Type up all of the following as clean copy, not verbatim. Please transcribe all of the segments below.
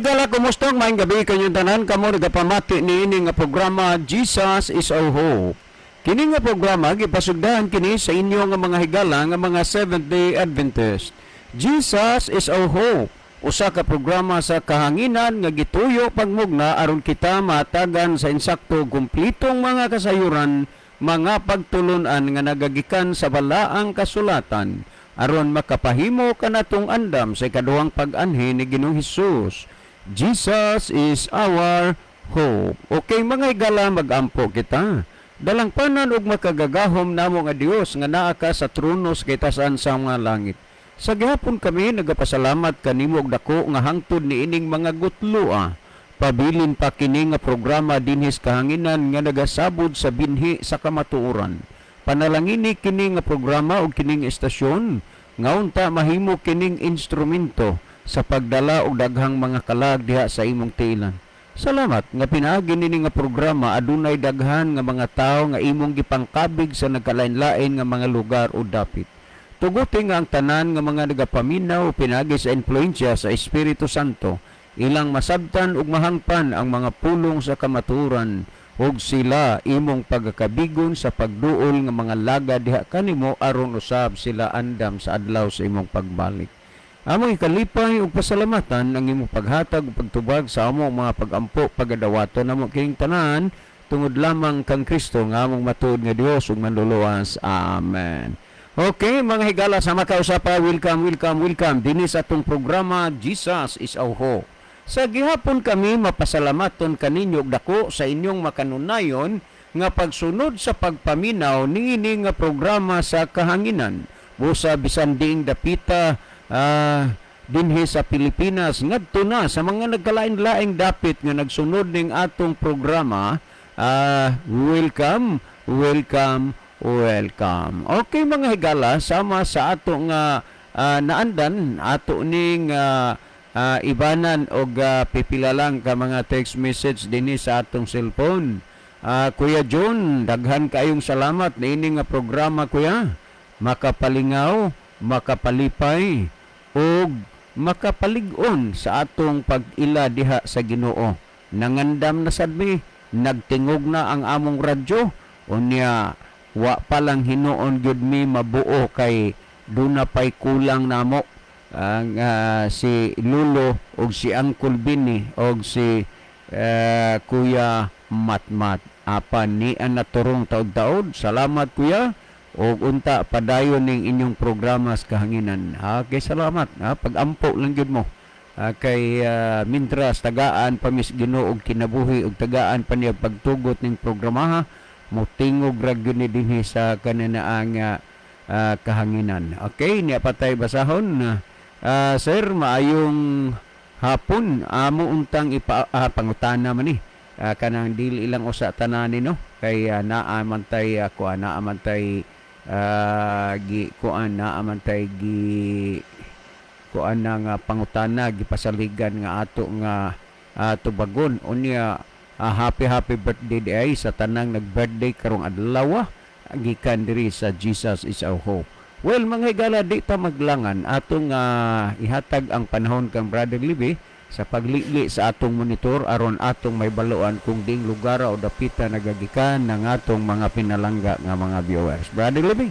Higala, kumusta? Maayong gabi kanyong tanan, kamo nagapamati niini nga programa, Jesus is Our Hope. Kini nga programa gipasugdahan kini sa inyo nga mga higala nga mga Seventh-day Adventist. Jesus is Our Hope. Usa ka programa sa kahanginan nga gituyo pagmugna aron kita matagan sa insakto, kumplitong mga kasayuran, mga pagtulunan nga nagagikan sa balaang kasulatan aron makapahimo kanatong andam sa ikaduhang pag-anhi ni Ginoong Hesus. Jesus is our hope. Okay, mga higala, magampo kita. Dalangpanan ug makagagahom namo nga Dios nga naa ka sa trono sa kitasan sa mga langit. Sa gihapon kami nagapasalamat kanimo og dako nga hangtod niining mga gutloa. Pabilin pa kini nga programa dinhi sa kahanginan nga nagasabod sa binhi sa kamatuoran. Panalangini kini nga programa ug kining estasyon nga unta mahimo kining instrumento sa pagdala og daghang mga kalag diha sa imong tiilan. Salamat nga pinaagi nini nga programa adunay daghan nga mga tawo nga imong gipangkabig sa nagkalain-lain nga mga lugar o dapit. Tuguti nga ang tanan nga mga nagapaminaw pinaagi sa impluensya sa Espiritu Santo ilang masabtan ug mahangpan ang mga pulong sa kamatuoran ug sila imong pagakabigon sa pagduol nga mga laga diha kanimo aron usab sila andam sa adlaw sa imong pagbalik. Among ikalipay ug pasalamatan ang imong paghatag ug pagtubag sa among mga pagampo, pagadawaton namo kining tanan tungod lamang kang Kristo nga among matuod nga Dios ug manluluwas. Amen. Okay, mga higala, sa makausapa, welcome, welcome, welcome dinhi sa atong programa, Jesus is Our Hope. Sa gihapon kami mapasalamaton kaninyo og dako sa inyong makanunayon nga pagsunod sa pagpaminaw niini nga programa sa kahanginan. Busa bisan diing dapita dinhi sa Pilipinas ngadto na sa mga nagkalain-laing dapit nga nagsunod ning atong programa, welcome, welcome, welcome. Okay, mga higala, sama sa ato nga naandan, ato ning ibanan og pipila lang ka mga text message dinhi sa atong cellphone. Kuya John, daghan kayong salamat niini nga programa, kuya. Makapalingaw, makapalipay ug makapalig-on sa atong pag-ila diha sa Ginoo. Nangandam na sad mi, nagtingog na ang among radyo, unya wa pa lang hinuon gyud mi mabuo kay duna pay kulang namo ang si Lulo og si Uncle Binny og si Kuya Matmat, apan ni ang naturong taod-taod. Salamat, kuya, og unta padayon ning inyong programa sa kahanginan. Okay, salamat ha, pag-ampo lang gyud mo. Kay mintras tagaan pa mis Ginoo og kinabuhi og tagaan pa niya pagtugot ning programaha, motingog ra gyud ni dinhi sa kaninaang kahanginan. Okay, niya patay basahon. Sir, maayong hapon. Amo untang ipa pangutana man ni. Kanang dili lang usa tanani, no, kay naa man tay kuan, naa man tay gi kuan, naa man tay gi kuan na nga pangutana gipasaligan nga ato nga tubagon. Unya happy happy birthday di ay sa tanang nag-birthday karong adlaw gikan diri sa Jesus is Our Hope. Well, mga higala, di ta maglangan, atong ihatag ang panahon kang Brother Libby sa paglili sa atong monitor aron atong may baluan kung ding lugar o dapita nagagikan ng atong mga pinalangga nga mga viewers. Brother Libby.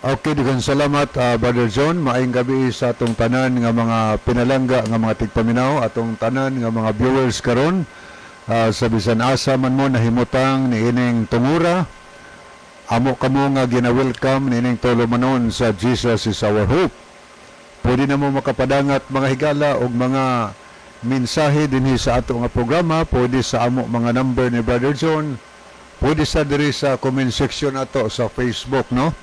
Okay, daghang salamat, Brother John. Maayong gabi sa atong tanan nga mga pinalangga nga mga tigpaminaw, atong tanan nga mga viewers karon sa bisan asa man mo nahimutang niining tungura. Amo kamo nga gina-welcome niining tulumanon sa Jesus is Our Hope. Pwede na mo makapadangat, mga higala, og mga mensahe dinhi sa ato nga programa, pwede sa amo mga number ni Brother John, pwede sa diri sa comment section ato sa Facebook, no?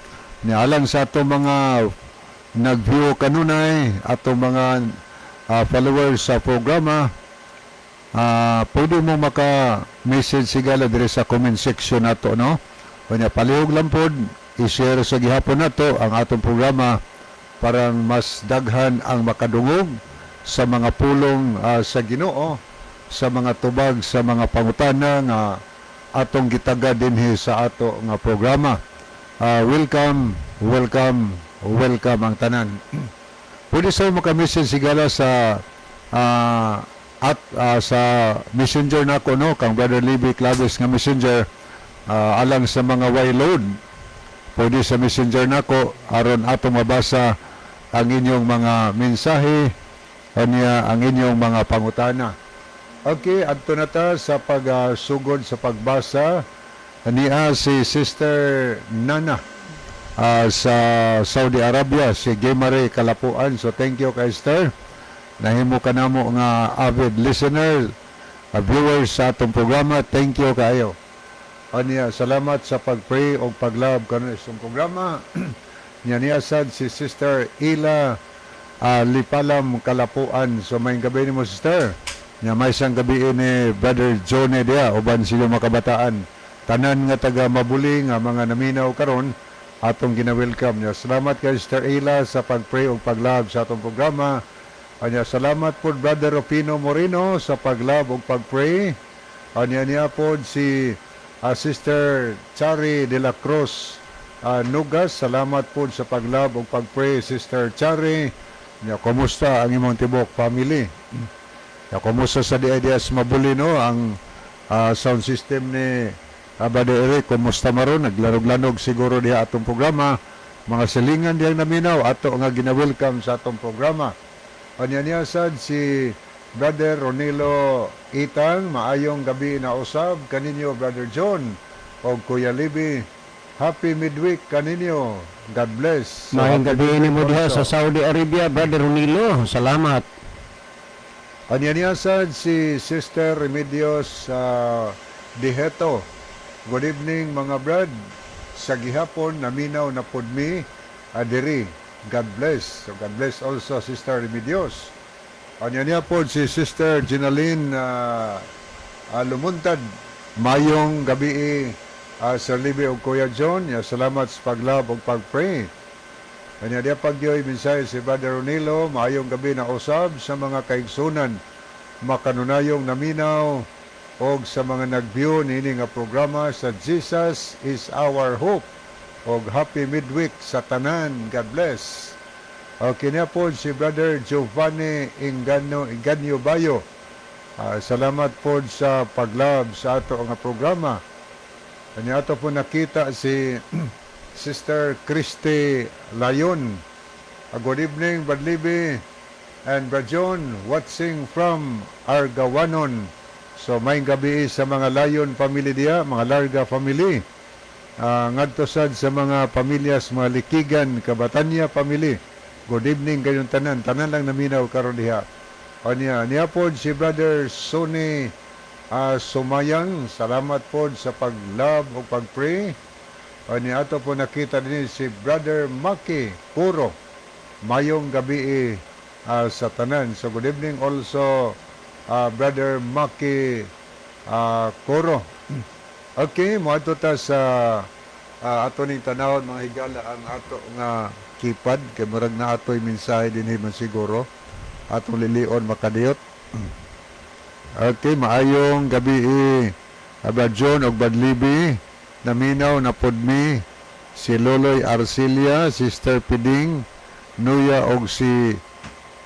Ni alang sa ato mga nag-view kanunay, ato mga followers sa programa, pwede mo maka-message, higala, diri sa comment section nato, no? Unya palihog lang pod i-share sa gihapon nato ang atong programa parang mas daghan ang makadungog sa mga pulong sa Ginoo, sa mga tubag sa mga pangutana nga atong gitaga dinhi sa ato nga programa. Welcome, welcome, welcome ang tanan. Pwede sa maka-message, higala, sa At sa messenger nako, no, kang Brother Libby Claves nga messenger, alang sa mga way load, pwede sa messenger nako aron ato mabasa ang inyong mga mensahe anya ang inyong mga pangutana. Okay, adto na ta sa pagsugod sa pagbasa. Niya si Sister Nana sa Saudi Arabia, si Gemare Kalapuan. So thank you kay Sister. Nahimo ka namo nga avid listener, viewers sa atong programa. Thank you kayo. Anya, salamat sa pag-pray o pag-love karon sa programa. Nya niya sad si Sister Ila Lipalam Kalapuan. So maayong gabii nimo, Sister. Nya may isang gabi ni Brother Johnny dia uban sila makabataan. Tanan nga taga Mabuli nga mga naminaw karon, atong gina-welcome niya. Salamat kay Sister Ila sa pag-pray ug pag-love sa atong programa. Anya, salamat po Brother Rufino Moreno sa pag-love ug pag-pray. Anya, niya po si Sister Chari de la Cruz Nugas. Salamat po sa pag-love ug pag-pray, Sister Chari. Nya, kumusta ang imong tibok family? Ya, kumusta sa DIDS Mabuli, no, ang sound system ni Brother Eric, kumusta maron? Naglanog-lanog siguro diha atong programa. Mga silingan diyang naminaw ato nga gina-welcome sa atong programa. Anya, niya sad si Brother Ronilo Itang, maayong gabi na usab kaninyo, Brother John o Kuya Libby. Happy midweek kaninyo. God bless. So, Maayong happy gabi midweek nimo diha also. sa Saudi Arabia, Brother Ronilo. Salamat. Anya, niya sad si Sister Remedios Diheto. Good evening, mga brad. Sa gihapon naminaw na pod mi adiri. God bless. So God bless also, Sister Remedios. Anya, niya po si Sister Ginaline Lumuntad. Mayong gabi, Sir Libby ug Kuya John. Ya, salamat sa pag-love ug pag-pray. Kanya diya pagyoy mensahe si Brother Ronilo, maayong gabi na usab sa mga kaigsunan makanunayong naminaw og sa mga nag-view niini nga programa sa Jesus is Our Hope og happy midweek sa tanan. God bless. Okay na po si Brother Giovanni Ingano Inganyo Bayo. Salamat po sa pag-love sa ato nga programa. Kanya ato po nakita si Sister Christy Layon. Good evening, Brad Libby and Brad John, watching from Argawanon. So, maayong gabi sa mga Layon family diya, mga Larga family. Ngadto sad sa mga pamilya sa mga Likigan, Kabatanya family. Good evening kayong tanan. Tanan lang naminaw karon diha. Anya, niya po si Brother Sonny Sumayang. Salamat po sa pag-love o pag-pray. Anya, ato po nakita din si Brother Maki Puro. Mayong gabi sa tanan. So good evening also, Brother Maki Kuro. Okay, moadto ta sa ato ning tanawon, mga higala, ang ato nga keypad kay murag na atoy mensahe dinhi man siguro atong lilion makadiyot. Okay, maayong gabi, Brad John og Brad Libby. Naminaw na pod mi si Loloy Arcilia, Sister Piding, Nuya og si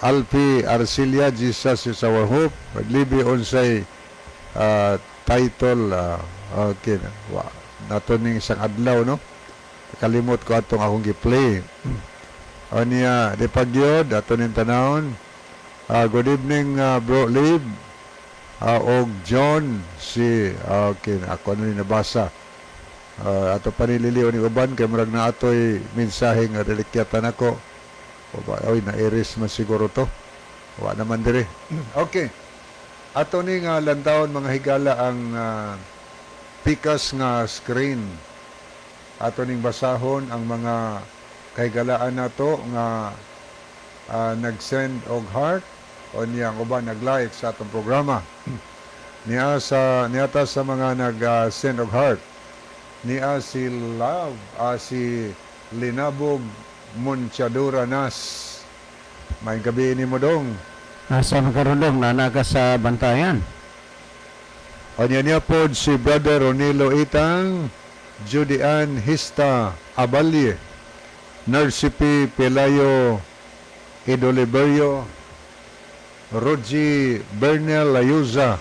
Alfie Arcilia, Jesus is Our Hope. Brad Libby, unsay title? Okay, wa nato ning isang adlaw, no, kalimot ko atong akong gi-play. Anya, di pagyod ato ning tanawon. Good evening, Bro Lib og John si, okay, ako na ni nabasa. Ato pa nililiw ni uban kay murag na atoy mensahe nga relikyatan ako. O ba, oy, na-erase man siguro to. Wa naman dire. Okay. Ato ni nga lantawon, mga higala, ang pikas nga screen. Ato ning basahon ang mga kahigalaan nato nga nag-send og heart o niyang uban nag-like sa atong programa. Niya sa niyata sa mga nag-send og heart. Niya si Love, si Linabog Monchadura Nas. Maayong gabi nimo, dong. Asa man karon, dong, nana ka sa Bantayan. Anya, niya po si Brother Ronilo Itang, Judy Ann Hista Abalye, Narcipi Pelayo Idoliberio. Roji Bernel Layuza,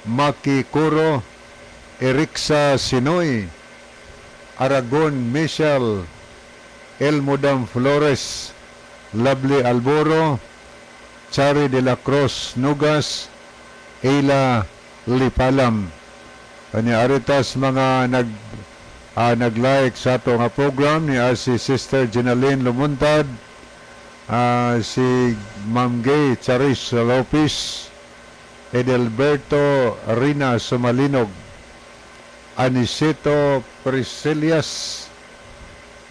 Maki Kuro, Eriksa Sinoy, Aragon Michel, Elmodam Flores, Lovely Alboro, Chari de la Cruz Nugas, Ayla Lipalam. Kanya aritas mga nag-like sa ato nga program ni si Sister Ginaline Lumuntad, si Ma'am Gay Charis Lopez, Edelberto Rina Sumalinog, Aniceto Priscilias,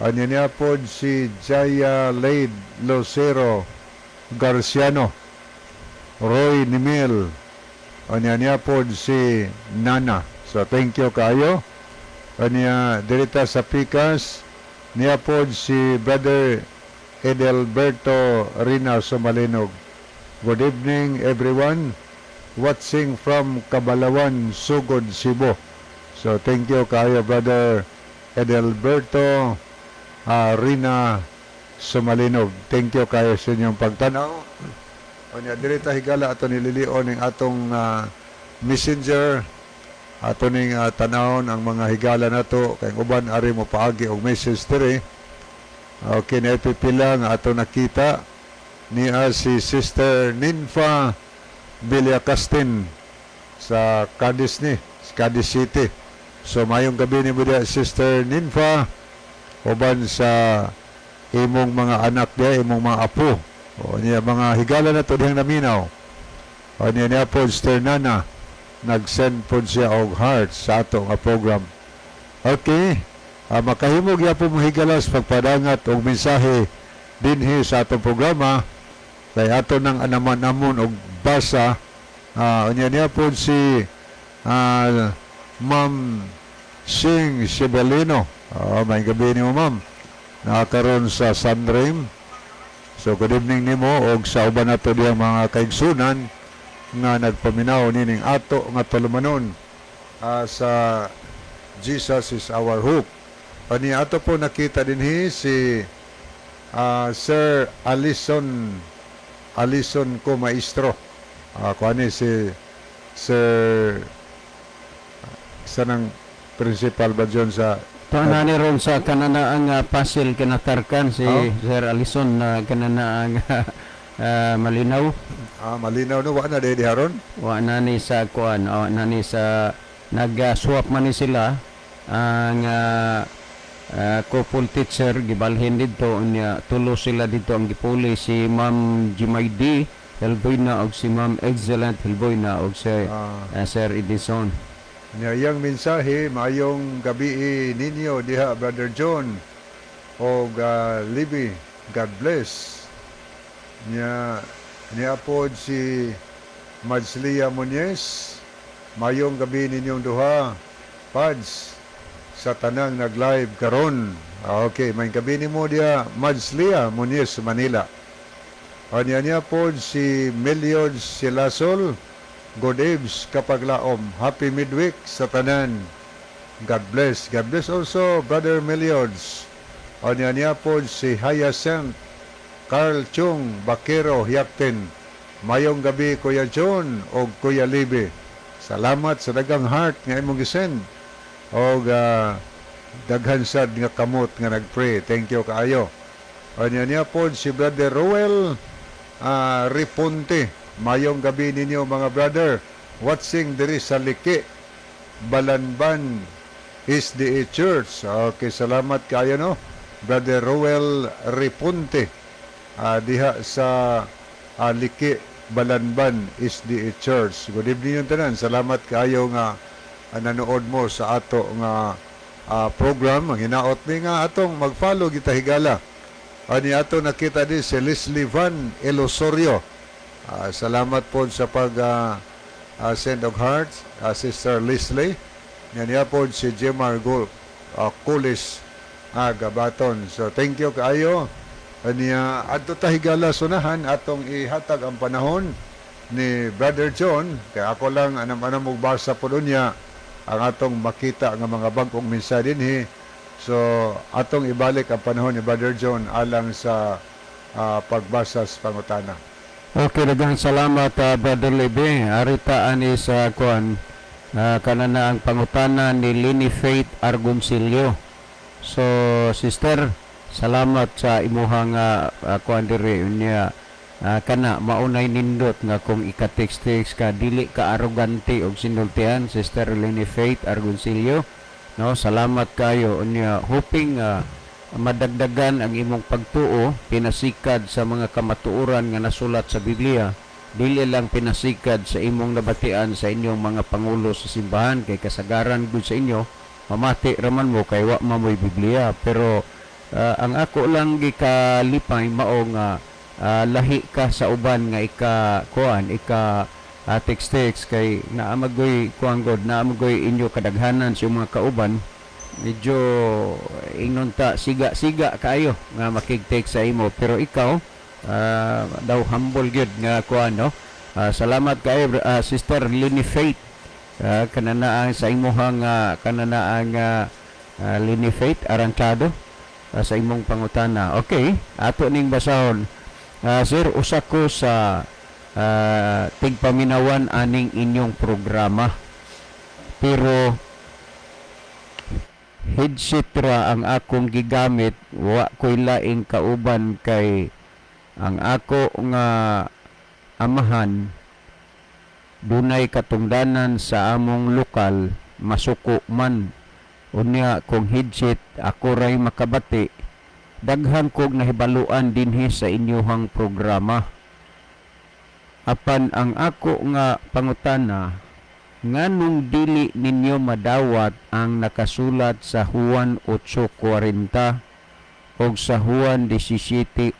anya niya po si Jaya Laid Lucero Garciano, Roy Nimil, anya niya po si Nana. So thank you kayo. Anya dirita sa Pikas niya po si Brother Edelberto Rina Sumalinog. Good evening, everyone watching from Kabalawan, Sugod, Cebu. So thank you kayo, Brother Edelberto Rina Sumalinog. Thank you kayo sa inyong pagtanaw. Unya diri ta higala ato nililion ning atong messenger, ato ning tanawon ang mga higala nato kay ang uban ari mo paagi og message diri. Okay, na pipila nga ato nakita niya si Sister Ninfa Villacastin sa Cadiz ni, sa Cadiz City. So mayong gabi ni mo diha, Sister Ninfa, uban sa imong mga anak diha, imong mga apo. O niya mga higala na to dihang naminaw. O niya niya po Sister Nana, nag-send po siya og heart sa ato nga program. Okay. Makahimog ya po mo higalas pagpadangat og mensahe dinhi sa atong programa kay ato nang anaman-amon og basa. Unya niya po si Ma'am Sing Sibelino. May gabi nimo, ma'am. Nakakaroon sa Sandream. So good evening nimo og sa uban nato diyang mga kaigsunan nga nagpaminaw nining ato nga tulumanon sa Jesus is Our Hope. Ani ato po nakita dinhi si Sir Alison Alison ko maestro. Kuan ni si Sir sa nang principal ba dyan sa Tuwa ni ron sa kanana ang Pasil kinatarkan si Oh. Sir Alison na kanana ang Malinaw. Malinaw no, wa na di haron. Wa na ni sa kuan, wa na ni sa nag-swap man ni sila ang couple teacher gibalhin didto, unya tulo sila didto ang gipuli, si Ma'am Jimaydi Helboyna og si Ma'am Excellent Helboyna og si Sir Edison. Niya iyang mensahe, maayong gabi ninyo diha, Brother John og Libby. God bless. Niya niya pod si Madslia Muñez. Maayong gabi ninyong duha. Pads sa tanang nag-live karon. Okay, may gabi nimo diha, Madslia Muñez, Manila. Anya niya pod si Meliod Silasol. Good eves, kapaglaom. Happy midweek sa tanan. God bless. God bless also, Brother Meliods. Anya niya po si Hyacinth Carl Chung Bakero Hiakten. Mayong gabi, Kuya John o Kuya Libe. Salamat sa daghang heart nga imong gisend. Og daghan sad nga kamot nga nagpray. Thank you kaayo. Anya niya po si Brother Roel Riponte. Mayong gabi ninyo, mga brother. Watching diri sa Liki, Balanban SDA Church. Okay, salamat kayo no. Brother Roel Riponte. Diha sa Liki, Balanban SDA Church. Good evening yung tanan. Salamat kayo nga nanood mo sa ato nga program. Ang hinaot mi nga atong mag-follow kita higala. Ani ato nakita din si Leslie Van Elosorio. Salamat po sa pag send of hearts, Sister Leslie. Yan niya po si Jemar Gul, Kulis Gabaton. So thank you kaayo. Aniya adto ta higala sunahan atong ihatag ang panahon ni Brother John kay ako lang anam-anam og basa po niya ang atong makita nga mga bag-ong mensahe dinhi. So atong ibalik ang panahon ni Brother John alang sa pagbasa sa pangutana. Okay, daghang salamat, Brother Lebe. Arita ani sa kuan, kanana ang pangutana ni Lini Faith Argoncillo. So, sister, salamat sa imuhang kuan diri unya, kana maunay nindot nga kung ika-text-text ka, dili ka arogante og sinultihan, Sister Lini Faith Argoncillo. No, salamat kayo unya, hoping madagdagan ang imong pagtuo pinasikad sa mga kamatuoran nga nasulat sa Biblia, dili lang pinasikad sa imong nabatian sa inyong mga pangulo sa simbahan, kay kasagaran gud sa inyo mamati raman mo kay wa man mo'y Biblia. Pero ang ako lang gikalipay mao nga lahi ka sa uban nga ika kuan, ika text text, kay naa magoy kuan god, naa magoy inyo kadaghanan sa mga kauban, medyo ingnon ta siga-siga kaayo nga makig-text sa imo, pero ikaw daw humble gyud nga kuan, no? Salamat kayo, Sister Lini Faith, kananaan sa imuhang kananaan Lini Faith Aranchado, sa imong pangutana. Okay, ato ning basahon. Sir, usa ko sa tigpaminawan aning inyong programa, pero headset ra ang akong gigamit, wa ko'y laing kauban kay ang ako nga amahan dunay katungdanan sa among lokal, masuko man. Unya kung headset ako ray makabati, daghan kog nahibaluan dinhi sa inyuhang programa. Apan ang ako nga pangutana, nganong dili ninyo madawat ang nakasulat sa Juan 8:40 o sa Juan 17:1-3?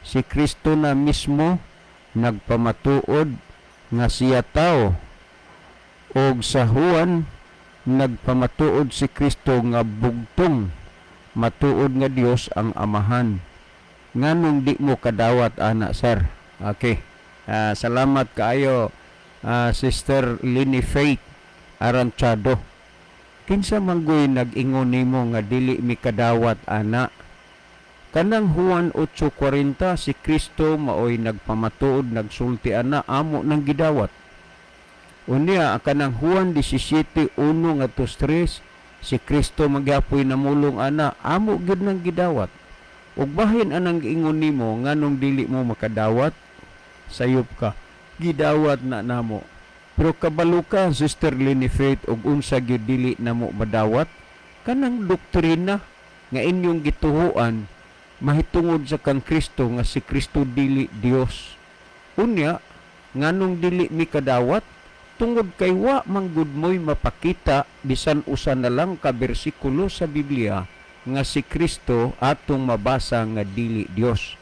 Si Kristo na mismo nagpamatuod nga siya tao, og sa Juan nagpamatuod si Kristo nga bugtong matuod nga Dios ang Amahan. Nganong di mo kadawat ana, sir? Okay. Salamat kaayo, Sister Lini Faith Aranchado. Kinsa manggoy nag-ingon nimo nga dili mi kadawat ana? Kanang Juan 8:40, si Kristo maoy nagpamatuod, nagsulti ana, amo nang gidawat. Unya kanang Juan 17:1 ngadto 3, si Kristo magyapoy namulong ana, amo gyud nang gidawat. Ug bahin anang giingon nimo nganong dili mo makadawat, sayop ka. Gidawat na namo. Pero kabalo ka, Sister Lini Faith, ug unsa gyud dili namo madawat? Kanang doktrina nga inyong gituhuan mahitungod sa kang Kristo, nga si Kristo dili Dios. Unya, nganong dili mi kadawat? Tungod kay wa manggud mo'y mapakita bisan usa na lang ka bersikulo sa Biblia nga si Kristo atong mabasa nga dili Dios.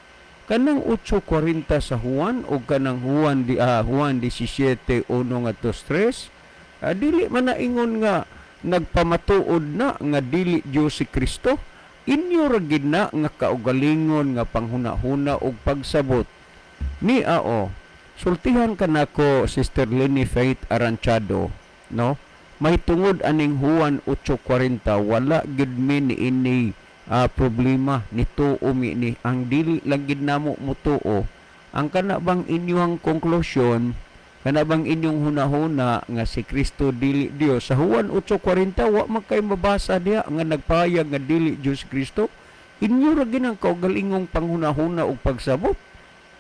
Kanang 8:40 sa Juan o kanang Juan 17:1 ngadto 3, dili man na ingon nga nagpamatuod na nga dili Dios si Kristo. Inyo ra gid na nga kaugalingon nga panghuna-huna og pagsabot ni ao. Sultihan ka nako, Sister Leni Faith Aranchado, no? Mahitungod aning Juan 8:40, wala gid mi ni ini problema nituo mi ni. Ang dili lang gid namo mutuo ang kana bang inyong konklusyon, kana bang inyong hunahuna nga si Kristo dili Dios. Sa Juan 8:40, wa man kay mabasa diha nga nagpahayag nga dili Dios si Kristo. Inyo ra gid ang kaugalingong panghunahuna ug pagsabot.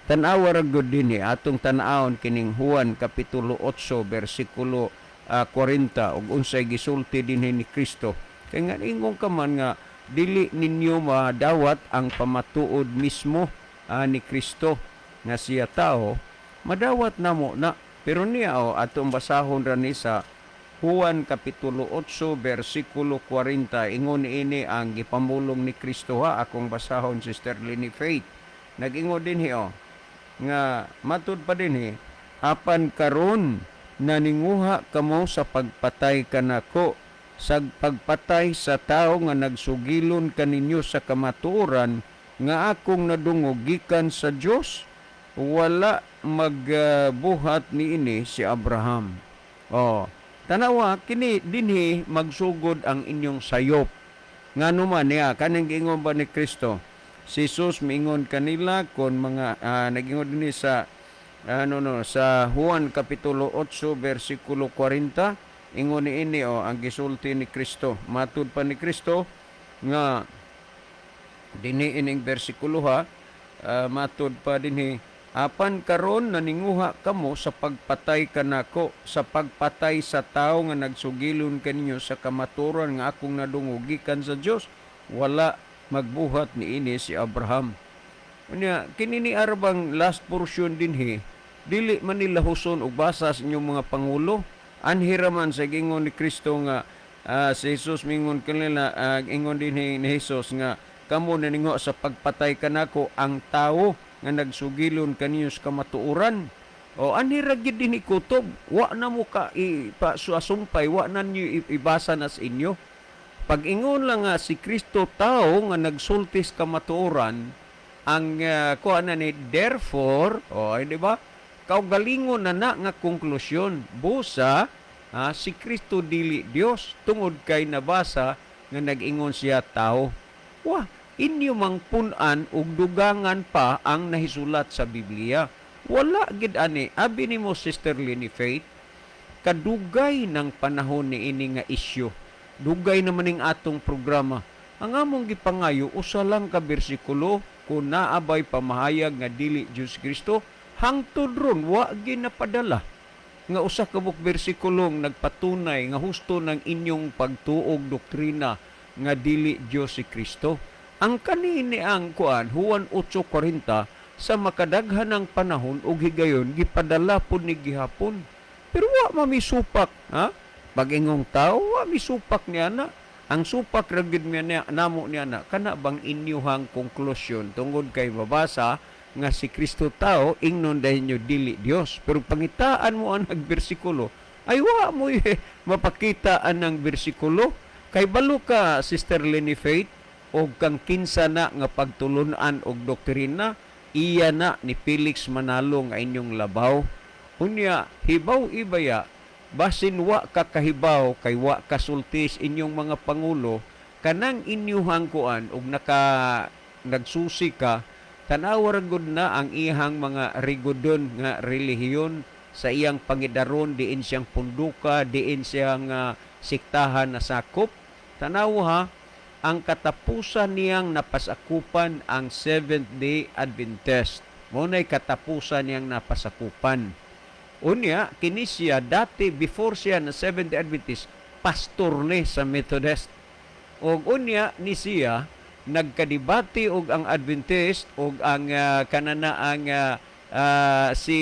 Tan-awa ra gud dinhi, atong tan-awon kining Juan kapitulo 8 bersikulo 40 ug unsay gisulti dinhi ni Kristo. Kay nga ingon ka man nga dili ninyo madawat ang pamatuod mismo ni Kristo nga siya tao, madawat namo na. Pero niya o, atong basahon ra ni sa Juan kapitulo 8 bersikulo 40. Ingon ini ang gipamulong ni Kristo ha, akong basahon, Sister Lini Faith. Nag-ingon dinhi o nga matud pa dinhi, "Apan karon naninguha kamo sa pagpatay kanako, sa pagpatay sa tao nga nagsugilon kaninyo sa kamatuoran nga akong nadungog gikan sa Dios. Wala magbuhat niini si Abraham." Oh, tanawa kini dinhi magsugod ang inyong sayop. Ngano man niya kaning giingon ba ni Kristo? Si Jesus miingon kanila kon mga nagingon dinhi sa ano no sa Juan kapitulo 8 bersikulo 40. Ingon niini o ang gisulti ni Kristo. Matud pa ni Kristo nga dinhi ining bersikulo ha, matud pa dinhi, "Apan karon naninguha kamo sa pagpatay kanako, sa pagpatay sa tawo nga nagsugilon kaninyo sa kamatuoran nga akong nadungog gikan sa Dios. Wala magbuhat niini si Abraham." Unya kini ni arbang last portion dinhi, dili man nila huson og basa sa inyong mga pangulo. Anhi ra man sa gingon ni Kristo nga si Jesus mingon kanila, ingon dinhi ni Jesus nga kamo naninguha sa pagpatay kanako, ang tawo nga nagsugilon kaninyo sa kamatuoran. O anhi ra gid dinhi kutob, wa na mo ka ipasumpay, wa na niyo ibasa na sa inyo. Pag ingon lang nga si Kristo tao nga nagsulti sa kamatuoran, ang kuha na ni therefore, o ay di ba? Kaugalingon na na nga konklusyon, busa si Kristo dili Dios tungod kay nabasa nga nag-ingon siya tao. Wah, inyo mang pun-an ug dugangan pa ang nahisulat sa Biblia. Wala gid ani. Abi nimo, Sister Lini Faith, kadugay ng panahon ni ini nga isyu. Dugay naman ning atong programa. Ang among gipangayo, usa lang ka bersikulo kung naabay pamahayag nga dili Diyos Kristo. Hangtod ron wa ginapadala nga usa ka buok bersikulong nagpatunay nga husto ng inyong pagtuog doktrina nga dili Dios si Kristo. Ang kanini ang kuan Juan 8:40, sa makadaghan ng panahon ug higayon gipadala pud ni gihapon. Pero wa mamisupak, ha? Pag-ingong tao, wa misupak niya na. Ang supak ra gyud niya namo niya na kana bang inyuhang konklusyon tungod kay mabasa nga si Kristo tao, ingnon dahil nyo dili Dios. Pero pangitaan mo ang bersikulo, ay wa mo mapakita ang bersikulo. Kay balo ka, Sister Lenny Faith, og kang kinsa na nga pagtulunan og doktrina, iya na ni Felix Manalo nga inyong labaw. Unya, hibaw ibaya, basin wa ka kahibaw kay wa kasultis inyong mga pangulo, kanang inyuhang kuan og naka nagsusi ka, tanawa ra gud na ang iyang mga rigodon nga relihiyon sa iyang pangidaron, diin siyang punduka, diin siyang siktahan na sakop. Tanawa ha, ang katapusan niyang napasakupan ang Seventh Day Adventist. Mao na'y katapusan niyang napasakupan. Unya, kini siya dati before siya na Seventh Day Adventist, pastor ni sa Methodist. Og unya ni siya nagkadebate og ang Adventist og ang kanana ang si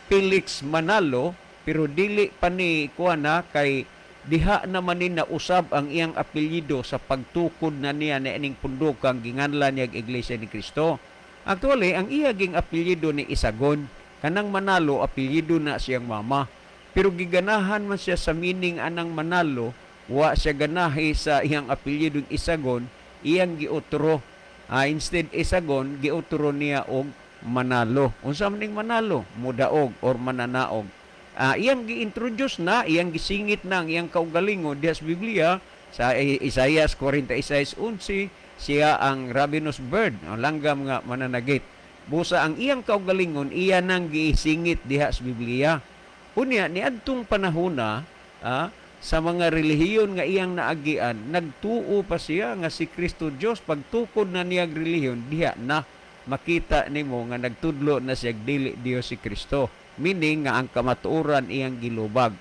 Felix Manalo, pero dili pa ni kuha na kay diha naman ni nausab ang iyang apelyido sa pagtukod na niya na ining pundokang ginganlan niya og Iglesia ni Cristo. Actually, ang iya ging apelyido ni Isagon. Kanang Manalo, apelyido na siyang mama. Pero giganahan man siya sa meaning anang Manalo, wa siya ganahi sa iyang apelyidong Isagon, iyang giutro. Instead Isagon, giutro niya og Manalo. Unsa man ning Manalo? Mudaog or mananaog. Iyang gi-introduce na, iyang gisingit na ang iyang kaugalingon diha sa Biblia sa Isaias 46:11, siya ang ravenous bird, ang langgam nga mananagit. Busa ang iyang kaugalingon iya nang gisingit diha sa Biblia. Unya niadtong panahona sa mga relihiyon nga iyang naagian, nagtuo pa siya nga si Kristo Dios. Pagtukod na niyang relihiyon, diha na makita nimo nga nagtudlo na siya dili Dios si Kristo. Meaning nga ang kamatuoran iyang gilubag.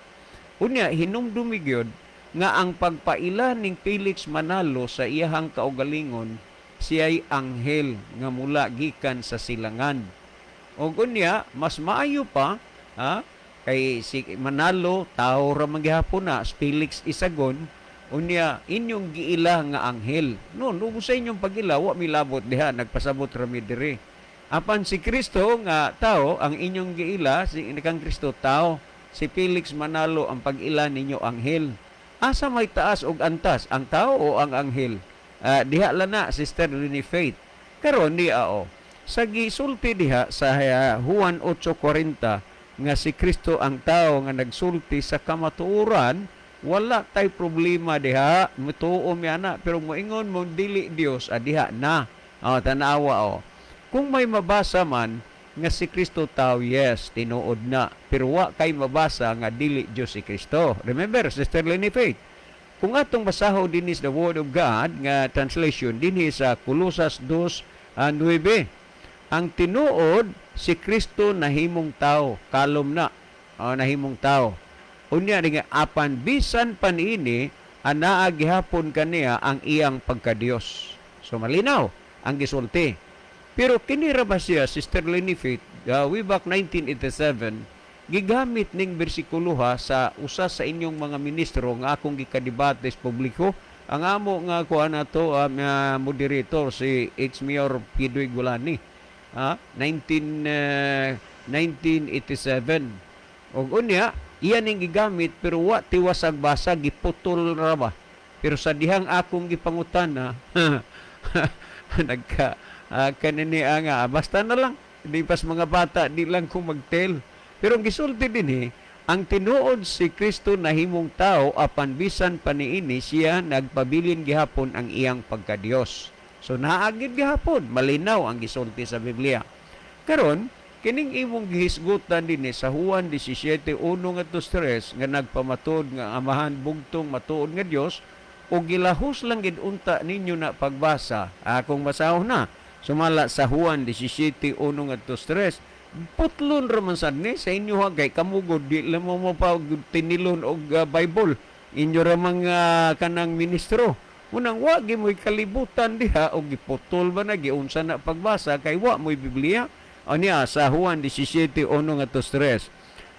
Unya hinumdumi gyud nga ang pagpaila ning Felix Manalo sa iyahang kaugalingon, siya'y anghel nga mula gikan sa silangan. Og unya mas maayo pa ha, kay si Manalo tao ra man gihapon na, si Felix Isagon unya inyong giila nga anghel. No, no sa inyong pagila wa milabot diha, nagpasabot ra mi diri. Apan si Kristo nga tao ang inyong giila, si kang Kristo tao, si Felix Manalo ang pag-ila ninyo anghel. Asa may taas og antas, ang tao o ang anghel? Diha lang na, Sister Lini Faith. Karon di ao. Sa gisulti diha sa Juan 8:40 nga si Kristo ang tao nga nagsulti sa kamatuoran, wala tay problema diha, mutuo mi ana, pero moingon mo dili Dios, diha na. Oh, tanawa oh. Kung may mabasa man nga si Kristo tao, yes, tinuod na. Pero wa kay mabasa nga dili Dios si Kristo. Remember, Sister Lenny Faith, kung atong basaho din is the Word of God nga translation dinhi sa Kolosas 2:9. Ang tinuod, si Kristo nahimong tao, kalom na. Oh, nahimong tao. Unya nga apan bisan pa niini, anaa gihapon kaniya ang iyang pagkadiyos. So malinaw ang gisulti. Pero kini ra ba siya, Sister Lenny Faith, way back 1987, gigamit ning bersikuloha sa usa sa inyong mga ministro nga akong gikadebate sa publiko. Ang amo nga kuha na to, moderator si ex-Mayor Pidoy Gulani. 1987. Og unya, iya ning gigamit pero wa tiwasag basa, giputol ra ba. Pero sa dihang akong gipangutana, nagka kanini nga basta na lang di pas mga bata, di lang ko magtel. Pero ang gisulti dinhi, ang tinuod, si Kristo nahimong tao, apan bisan pa niini siya nagpabilin gihapon ang iyang pagkadiyos. So naagid gihapon, malinaw ang gisulti sa Biblia. Karon, kining imong gihisgutan dinhi sa Juan 17:1 ngadto 3 nga nagpamatuod nga ang Amahan bugtong matuod nga Dios, o gilahos lang gid unta ninyo na pagbasa. Akong basahon na sumala sa Juan 17:1 ngadto 3, putlon ra man sad ni sa inyo ha, kay kamo gud di lang mo pa tinilon og Bible, inyo ra mga kanang ministro. Unang wa gi mo'y kalibutan diha og giputol ba na, giunsa na pagbasa kay wa mo'y Biblia. Anya sa Juan 17:1 ngadto 3,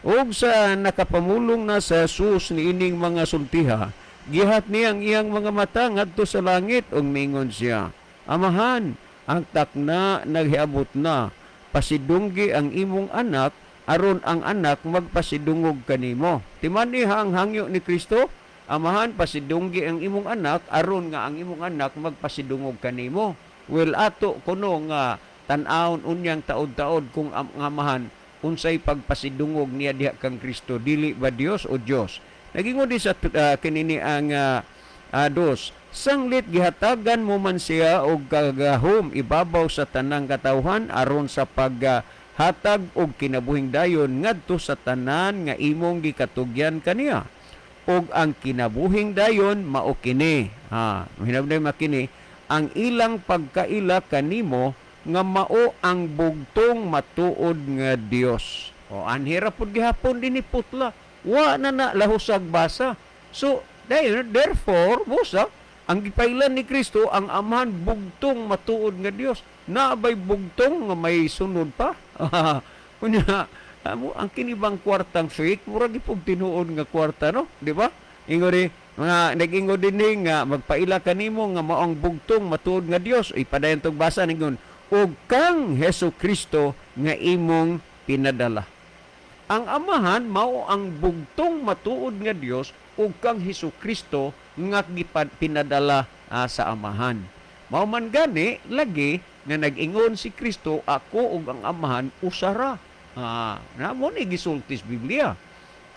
ug sa nakapamulong na sa Jesus niining mga sultiha, gihat niya ang iyang mga mata ngadto sa langit ug mingon siya, "Amahan, ang takna naghiabot na. Pasidunggi ang imong anak aron ang anak magpasidungog kanimo." Timan-i ha ang hangyo ni Kristo: "Amahan, pasidunggi ang imong anak aron nga ang imong anak magpasidungog kanimo." Well, ato kuno nga tan-awon unyang taod-taod kung ang Amahan unsay pagpasidungog niya diha kang Kristo, dili ba Dios o Dios. Nagingon di sa kinini ang dos, "Sanglit gihatagan mo man siya og kagahom ibabaw sa tanang katawhan aron sa paghatag og kinabuhing dayon ngadto sa tanan nga imong gikatugyan kaniya. Ug ang kinabuhing dayon mao kini." Ha, hinabday makini ang ilang pagkaila kanimo nga mao ang bugtong matuod nga Dios. O anhira pud gihapon dinhi putla. Wa na na lahusag basa. So, dahil therefore, busa ang gipailan ni Kristo ang Amahan bugtong matuod nga Dios. Naabay bugtong nga may sunod pa? Kunya, amo ang kinibang kwartang fake, murag ipog tinuod nga kwarta, no? Di ba? Ingon ni mga nag-ingon din ni nga magpaila kanimo nga mao ang bugtong matuod nga Dios. Ipadayon tog basa, ningon ug kang Hesus Kristo nga imong pinadala. Ang Amahan mao ang bugtong matuod nga Dios ug kang Hesus Kristo nga pinadala sa Amahan. Mao man gani lagi nga nag-ingon si Kristo, "Ako ug ang Amahan usara." Na mo ni gisulti sa Biblia.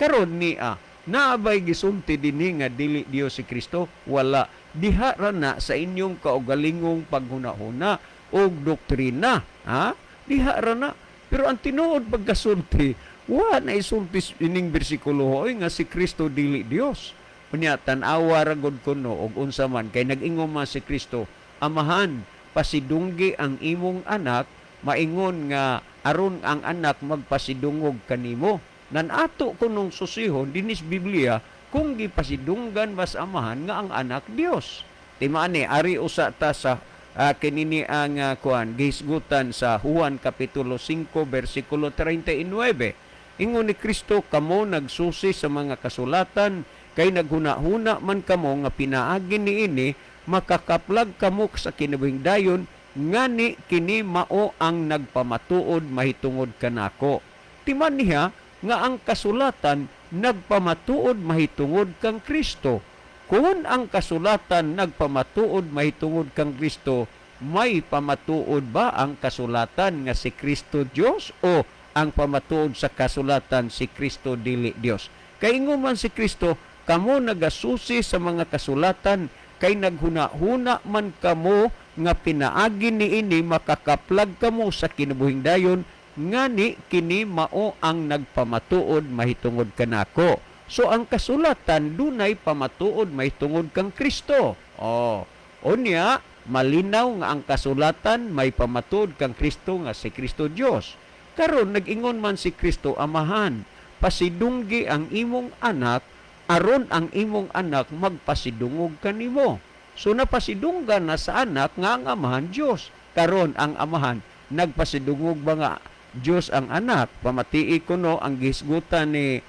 Karon ni naabay gisulti dinhi nga dili Dios si Kristo? Wala. Diha ra na sa inyong kaugalingong paghunahuna og doktrina, ha? Diha ra na. Pero ang tinuod pagkasulti, wa na isulti ining bersikulo, oy, nga si Kristo dili Dios. Unya tan-awa ra gud kuno og unsa man kay nag-ingon man si Kristo, "Amahan, pasidunggi ang imong anak," maingon nga aron ang anak magpasidungog kanimo. Nan ato kunong susihon dinis Biblia kung gipasidunggan bas Amahan nga ang anak Dios. Timaan ni ari usa ta sa kinini ang kuan gihisgutan sa Juan kapitulo 5 bersikulo 39. Ingon ni Kristo, "Kamo nagsusi sa mga kasulatan kay naghuna-huna man kamo nga pinaagi niini makakaplag kamo sa kinabuhing dayon, ngani kini mao ang nagpamatuod mahitungod kanako." Timan niya nga ang kasulatan nagpamatuod mahitungod kang Kristo. Kung ang kasulatan nagpamatuod mahitungod kang Kristo, may pamatuod ba ang kasulatan nga si Kristo Dios o ang pamatuod sa kasulatan si Kristo dili Dios? Kay ingon man si Kristo, "Kamo nagasusi sa mga kasulatan Kay naghuna-huna man kamo nga pinaagi niini makakaplag kamo sa kinabuhing dayon, ngani kini mao ang nagpamatuod mahitungod kanako. So ang kasulatan dunay pamatuod mahitungod kang Kristo. Oh, unya malinaw nga ang kasulatan may pamatuod kang Kristo, nga si Kristo Dios. Karon nag-ingon man si Kristo, "Amahan, pasidunggi ang imong anak aron ang imong anak magpasidungog kanimo." So napasidunggan na sa anak nga ang Amahan Dios. Karon ang Amahan nagpasidungog ba nga Dios ang anak? Pamatii kuno ang gihisgutan ni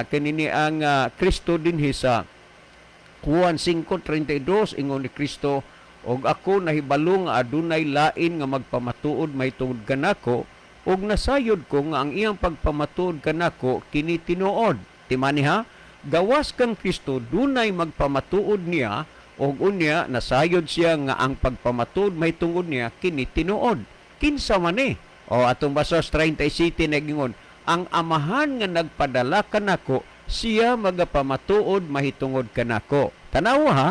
kanini ang Kristo dinhi sa Juan 5:32. Ingon ni Kristo, "Og ako nahibalo nga adunay lain nga magpamatuod mahitungod kanako, ug nasayod ko nga ang iyang pagpamatuod kanako kini tinuod." Timani ha, gawas kang Kristo dunay magpamatuod niya, ug unya nasayod siya nga ang pagpamatuod mahitungod niya kini tinuod. Kinsa man ni? O atong basos 37, nagingon, "Ang Amahan nga nagpadala kanako, siya magapamatuod mahitungod kanako." Tanawa ha,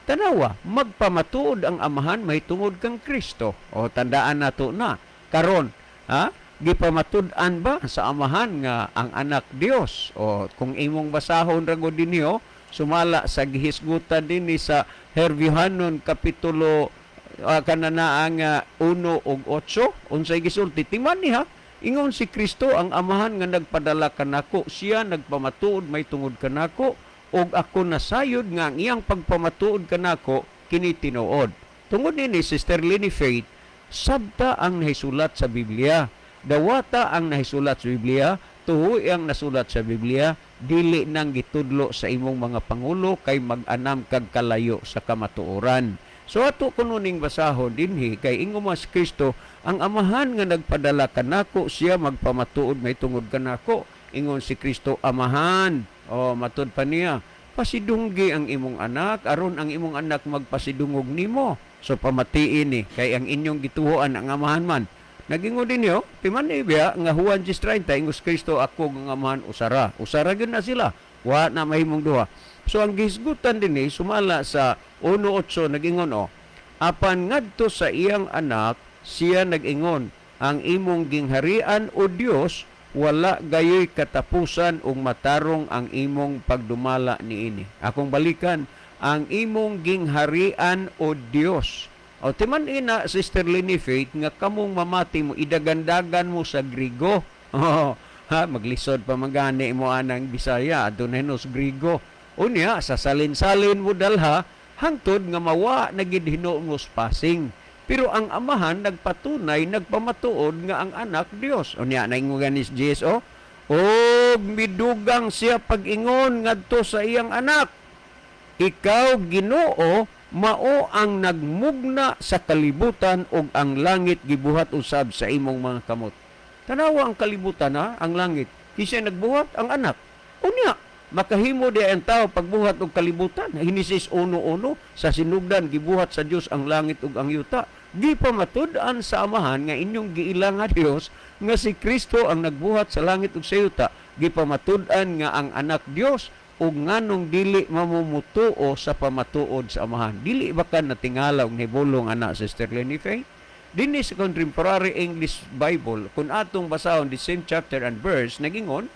tanawa, magpamatuod ang Amahan mahitungod kang Kristo. O tandaan nato na. Karon, ha? Gipamatud-an ba sa Amahan nga ang anak Dios? O kung imong basahon ra gud dinhi, sumala sa gihisgutan dinhi sa Hervihanon kapitulo kanana ang 1 ug 8, unsay gisulti? Timan ni ha. Ingon si Kristo, "Ang Amahan nga nagpadala kanako, siya nagpamatuod mahitungod kanako, ug ako nasayod nga ang iyang pagpamatuod kanako kini tinuod." Tungod nini, Sister Lini Faith, sabta ang nahisulat sa Biblia. Dawata ang nahisulat sa Biblia, tuhoy ang nasulat sa Biblia, dili nang gitudlo sa imong mga pangulo kay mag-anam kag kalayo sa kamatuoran. So ato kuno ning basahon dinhi kay ingon mas Kristo, "Ang Amahan nga nagpadala kanako, siya magpamatuod mahitungod kanako." Ingon si Kristo, "Amahan," o matud pa niya, "pasidunggi ang imong anak aron ang imong anak magpasidungog nimo." So pamatiin ni kay ang inyong gituohan ang Amahan man. Nagingon din niyo, timan ni biya nga Juan 10:30, ingos Kristo, "Ako nga Amahan usara." Usara gyud na sila. Wa na mahimong duha. So ang gihisgutan dinhi sumala sa 1:8, nagingon o, apan ngadto sa iyang anak siya nag-ingon, "Ang imong gingharian, o Dios, wala gayoy katapusan ug matarong ang imong pagdumala niini." Akong balikan, "Ang imong gingharian, o Dios." O timan ina, Sister Lini Faith, nga kamong mamati mo idagandagan mo sa Grigo. Oh, ha, maglisod pa magani mo anang Bisaya, adunay nos Grigo. Unya sa salin-salin mo dalha hangtod nga mawa na gid hinuon mo passing. Pero ang Amahan nagpatunay, nagpamatuod nga ang anak Dios. Unya naingon ni Jesus, oh, og midugang siya pag-ingon ngadto sa iyang anak, "Ikaw, Ginoo, mao ang nagmugna sa kalibutan ug ang langit gibuhat usab sa imong mga kamot." Tanawa ang kalibutan ha, ang langit. Kinsa nagbuhat? Ang anak. Unya, makahimo di ang tao pagbuhat og kalibutan. Henesis 1:1, "Sa sinugdan gibuhat sa Dios ang langit ug ang yuta." Gipamatud-an sa Amahan nga inyong giila nga Dios nga si Kristo ang nagbuhat sa langit ug sa yuta. Gipamatud-an nga ang anak Dios, ug nganong dili mamumutuo sa pamatuod sa Amahan? Dili ba ka natingala og nahibulong ana, Sister Lenny Faye? Dinhi sa Contemporary English Bible, kung atong basahon the same chapter and verse, nagingon,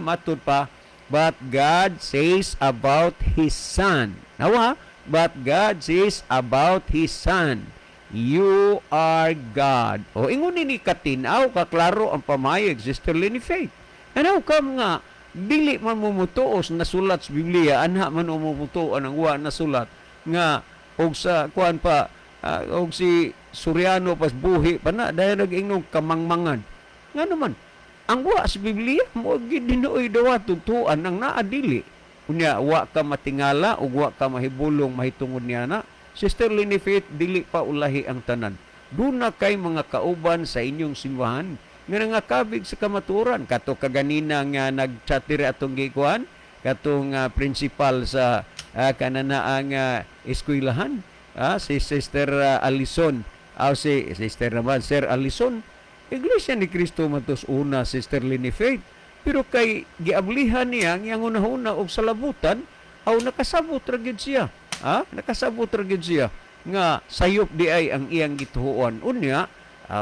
matud pa, "But God says about His Son." Nawa, "But God says about His Son, 'You are God.'" O ingon ni katinaw, kaklaro ang pamayag, Sister Lenny Faith. And how come nga, dili man mo mutuo sa nasulat sa Biblia, anha man mo mutuo ang wa nasulat nga og sa kuan pa og si Soriano pas buhi pa na dahil nag-ingong kamangmangan nga naman ang wa sa Biblia mo gid dinuoy dawa tutuan ang naa dili. Unya wa ka matingala ug wa ka mahibulong mahitungod niya na, Sister Lini Faith. Dili pa ulahi ang tanan. Duna kay mga kauban sa inyong simbahan nga nangakabig sa kamatuoran, kato kaganina nga nagchat diri atong gikuan, katong principal sa kananaang eskwelahan, si Sister Alison, si Sister naman, Sir Alison. Iglesia ni Cristo man tos una, Sister Lini Faith, pero kay giablihan niya ang iyang hunahuna og salabutan, aw nakasabot ra gyud siya. Ha? Nakasabot ra gyud siya nga sayop di ay ang iyang gituoan. Unya,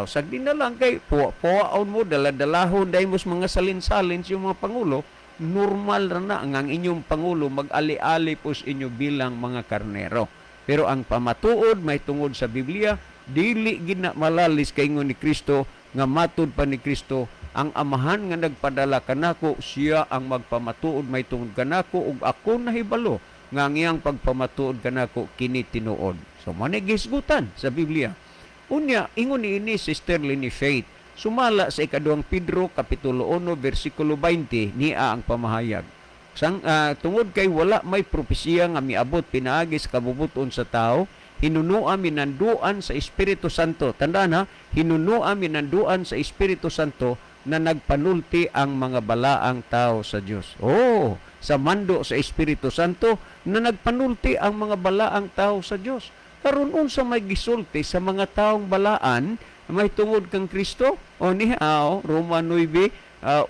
sagdi na lang kay puwa-puwaon mo, dala-dalahon dahil mo sa mga salin-salin sa mga pangulo, normal ra na ang inyong pangulo mag-ali-ali po sa inyo bilang mga karnero. Pero ang pamatuod may tungod sa Biblia, dili gid na malalis kay ingon ni Kristo nga matud pa ni Kristo ang Amahan nga nagpadala kanako, siya ang magpamatuod may tungod kanako, ug ako nahibalo nga ang iyang pagpamatuod kanako kini tinuod. So mao ni gisgutan sa Biblia. Unya, ingon ni ini Sister Leni Faith, sumala sa ikaduhang Pedro kapitulo 1 versikulo 20, niya ang pamahayag. Tungod kay wala may propesiya nga miabot pinaagi sa kabubuton sa tao, hinunua minanduan sa Espiritu Santo. Tandaan ha, hinunua minanduan sa Espiritu Santo na nagpanulti ang mga balaang tao sa Dios. Oh, sa mando sa Espiritu Santo na nagpanulti ang mga balaang tao sa Dios. Karon, unsa may gisulti sa mga taong balaan may tungod kang Kristo? O niya, Roma 9,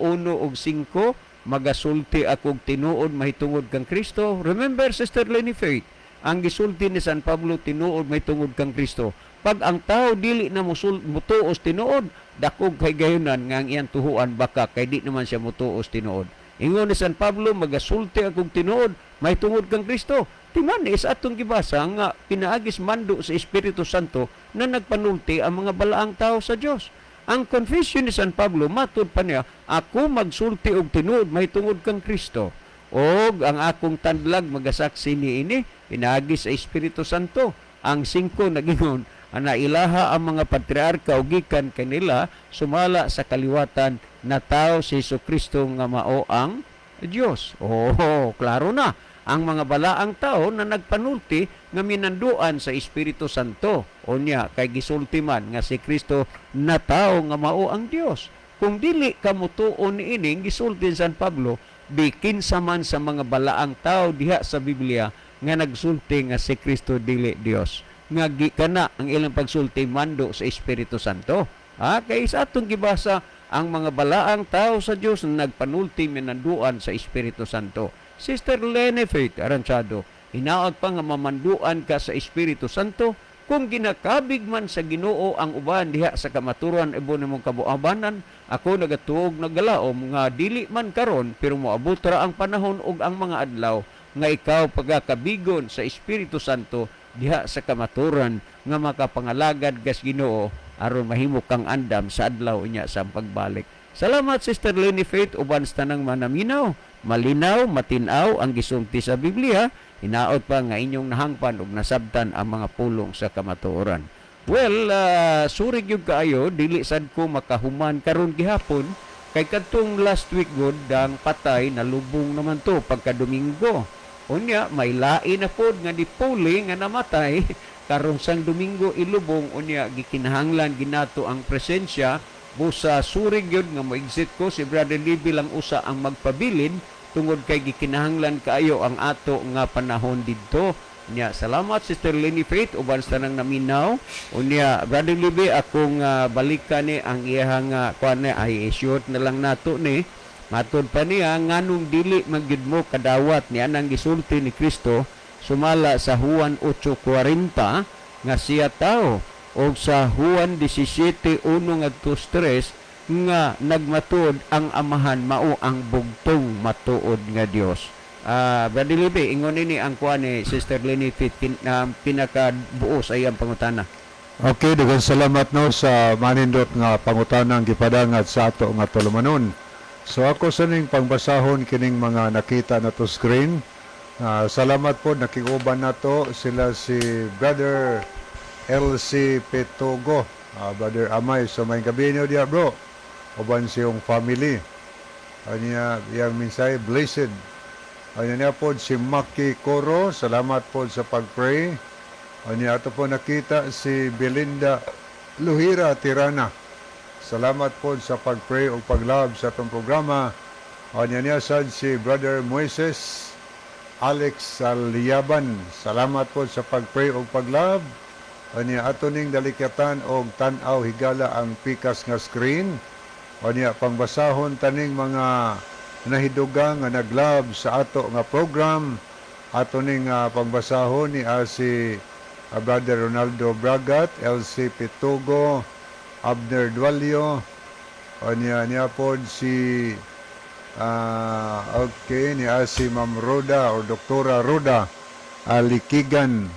1 ug 5, "Magasulti akog tinuod mahitungod kang Kristo." Remember, Sister Lenny Faith, ang gisulti ni San Pablo tinuod may tungod kang Kristo. Pag ang tao dili na mutuos tinuod, dakog kay gayunan nga ang iyang tuhuan baka kay di naman siya mutuos tinuod. Ingon ni San Pablo, "Magasulti akog tinuod may tungod kang Kristo." Timan is atong gibasa nga pinaagis mando sa Espiritu Santo na nagpanulti ang mga balaang tao sa Dios. Ang confession ni San Pablo, matud pa niya, "Ako magsulti og tinuod mahitungod kang Kristo. Og ang akong tandlag magasaksi niini pinaagi sa Espiritu Santo." Ang singko nagingon, ana ilaha ang mga patriarka og gikan kanila sumala sa kaliwatan na tao si Hesus Kristo nga mao ang Dios. Oh, klaro na ang mga balaang tao na nagpanulti nga minanduan sa Espiritu Santo. Unya, kay gisulti man nga si Kristo na tao nga mao ang Dios. Kung dili ka mutuo niini gisulti ni San Pablo, bikin sa man sa mga balaang tao diha sa Biblia nga nagsulti nga si Kristo dili Dios. Nga kana ang ilang pagsulti mando sa Espiritu Santo. Ha, kay sa atong gibasa ang mga balaang tao sa Dios na nagpanulti minanduan sa Espiritu Santo. Sister Lene Faith Aranchado, hinaot pa nga mamanduan ka sa Espiritu Santo. Kung ginakabig man sa Ginoo ang uban diha sa kamaturan ibon nimong kabuabanan, ako nagatuog nagalaom nga dili man karon pero moabot ra ang panahon ug ang mga adlaw nga ikaw pagakabigon sa Espiritu Santo diha sa kamaturan nga makapangalagad kas Ginoo aron mahimo kang andam sa adlaw niya sa pagbalik. Salamat, Sister Lenny Faith, uban sa tanang manaminaw. Malinaw, matinaw ang gisulti sa Biblia. Hinaot pa nga inyong nahangpan ug nasabtan ang mga pulong sa kamatuoran. Well, sorry gyud kaayo, dili sad ko makahuman karon gihapon kay kadtong last week gud ang patay nalubong naman to pagka Domingo. Unya may lain na pod nga dipuli nga namatay karon sang Domingo ilubong, unya gikinahanglan ginato ang presensya. Busa suri gyud nga mo-exit ko, si Brother Libby lang usa ang magpabilin tungod kay gikinahanglan kaayo ang ato nga panahon didto. Nya salamat, Sister Lenny Faith, uban sa tanang naminaw. Unya, Brother Libby, akong balikan ni ang iyang kuan ni ay short na lang nato ni. Matod pa niya, nganong dili magyud mo kadawat ni anang gisulti ni Kristo sumala sa Juan 8:40 nga siya tao o sa Juan 17:1 ngadto 3 nga nagmatuod ang Amahan mao ang bugtong matuod nga Dios? Brother Libby, ingon nini ang kuan ni Sister Lenny Faith, pinakabuo sa iyang pangutana. Okay, daghang salamat no sa manindot nga pangutanang gipadangat sa ato nga tulumanon. So ako sa ning pangbasahon kining mga nakita na to screen. Salamat po, nakiguban nato sila si Brother LC Petogo, Brother Amay. So may gabi niyo diya, bro. Uban siyong family. Anya iyang mensahe, blessed. Anya niya po si Maki Coro, salamat po sa pag-pray. Anya ato po nakita si Belinda Luhira Tirana. Salamat po sa pag-pray o pag-love sa atong programa. Anya niya sad si Brother Moises Alex Salyaban. Salamat po sa pag-pray o pag-love. Anya ato ning dalikyatan og tan-aw higala ang pikas nga screen. Anya pangbasahon taning mga nahidugang nga nag-love sa ato nga program. Ato ning pangbasahon ni si Brother Ronaldo Bragat, LC Pitugo, Abner Dualio, o niya niya pod si okay, ni si Ma'am Roda or Doktora Roda Alikigan,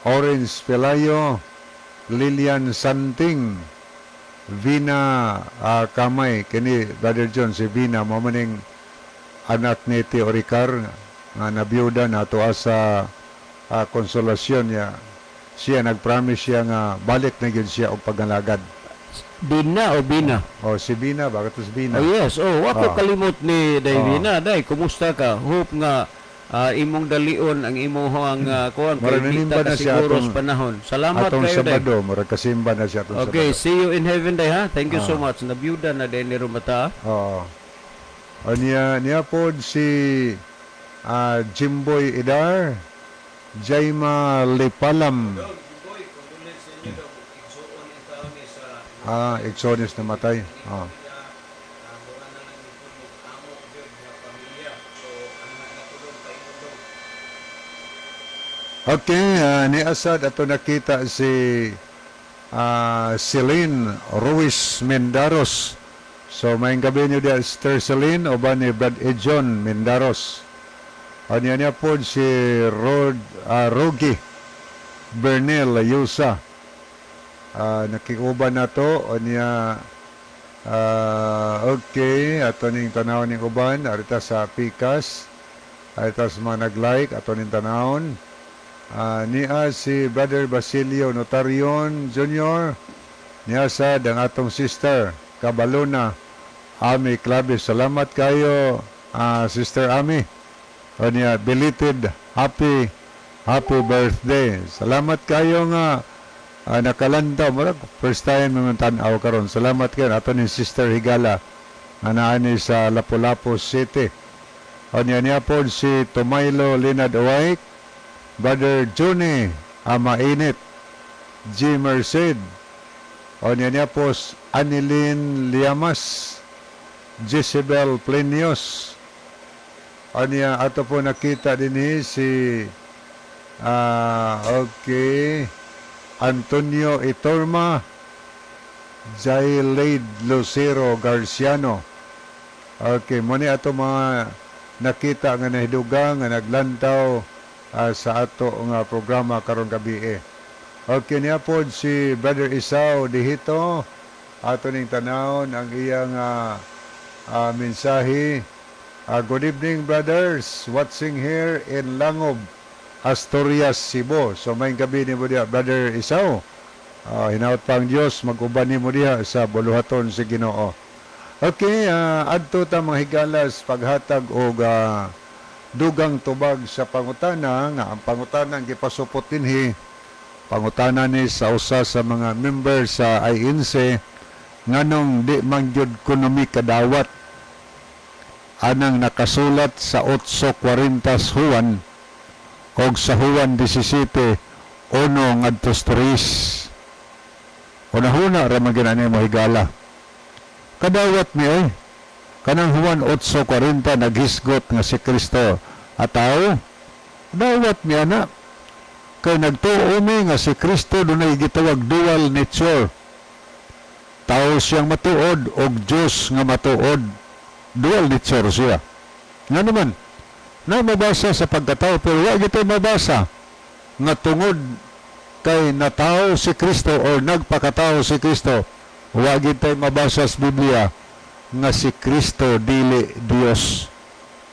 Orange Pelayo, Lilian Santing, Vina Kamay. Kini, Brother John, si Vina mao maning anak ni Tio Ricar nga nabiyuda na tuwa sa Konsolasyon niya. Siya nagpromise siya nga balik na gyud siya og pagalagad. Bina o Bina? O si Vina, bakit si Vina? Oh yes, oh, ako kalimot ni Day Bina. Day, kumusta ka? Hope nga imong dalion ang imong kuan kay Murag di nanimba ta na siya kasiguro sa panahon. Salamat atong kayo, Day. Sabado, murag kasimba na siya atong Okay, Sabado. see you in heaven, Day, ha. Thank you so much. Nabiyuda na day ni Rumata. Oo. O niya, niya pod si Jimboy Idar, Jaima Lipalam. Igsoon namatay. Ah. Okay, ni Asad ato nakita si Celine Ruiz Mendaros. So maayong gabi niyo diya, Sister Celine, o ba ni Brad Ejon Mendaros. O niya niya po si Rogi Bernel Yusa. Nakikuban na to. O niya, okay, ato ning tanaw ning uban, arita sa Pikas, arita sa mga nag-like, ato ning tanawon. Niya si Brother Basilio Notarion Jr. Niya sa ang atong sister, Kabaluna, Ami Claves. Salamat kayo, Sister Ami. O niya, belated happy happy birthday. Salamat kayo nga nakalantaw. Murag first time naman tanaw karon. Salamat kayo. Ato ni Sister Higala nga naani sa Lapu-Lapu City. O niya niya po si Tomaylo Linad Owaik, Brother Juni Amainit, G. Merced, o niya niya po si Anilin Liamas, Jezebel Plinios, o niya ato po nakita din si okay, Antonio Itorma, Jailade Lucero Garciano. Okay, mo ni ato mga nakita nga nahidugang nga naglantaw sa ato nga programa karong gabi eh. Okay, niya po si Brother Isao Dihito, ato ning tanawon ang iyang mensahe. Good evening, brothers, watching here in Langob, Asturias, Cebu. So maayong gabi nimo diha, Brother Isao. Hinaot pa ang Dios mag-uban nimo diha sa buluhaton sa Ginoo. Okay, adto ta, mga higalas, paghatag og dugang tubag sa pangutana nga ang pangutana ang gipasupot dinhi, pangutana ni sa usa sa mga member sa INC, nganong di man gyud kuno mi kadawat anang nakasulat sa 8.40 Juan og sa Juan 17:1 ngadto 3. Hunahuna ra man gyud ani mo, higala. Kadawat mi oy. Kanang Juan 8.40 naghisgot nga si Kristo ataw. Dawat mi ana. Kay nagtuo mi nga si Kristo dunay gitawag dual nature. Tao siyang matuod og Dios nga matuod. Dual nature siya. Nga naman, na mabasa sa pagkatao pero wa gito mabasa nga tungod kay natao si Kristo or nagpakatao si Kristo, wa gid tay mabasa sa Biblia nga si Kristo dili Dios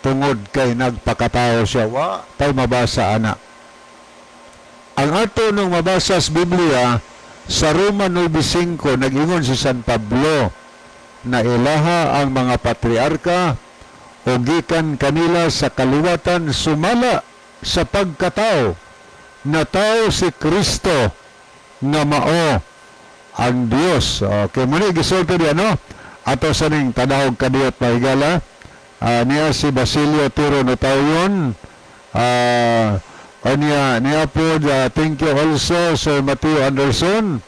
tungod kay nagpakatao siya. Wa tay mabasa ana. Ang ato nung mabasa sa Biblia, sa Roma 9.5, nag-ingon si San Pablo na ilaha ang mga patriarka o gikan kanila sa kaliwatan sumala sa pagkatao na tao si Kristo nga mao ang Dios. Okay, muna gisulti di ano? Ato sa ning tanahog kadiyot, mahigala. Niya si Basilio Tiro Notayon. Niya, niya po, thank you also, Sir Matthew Anderson,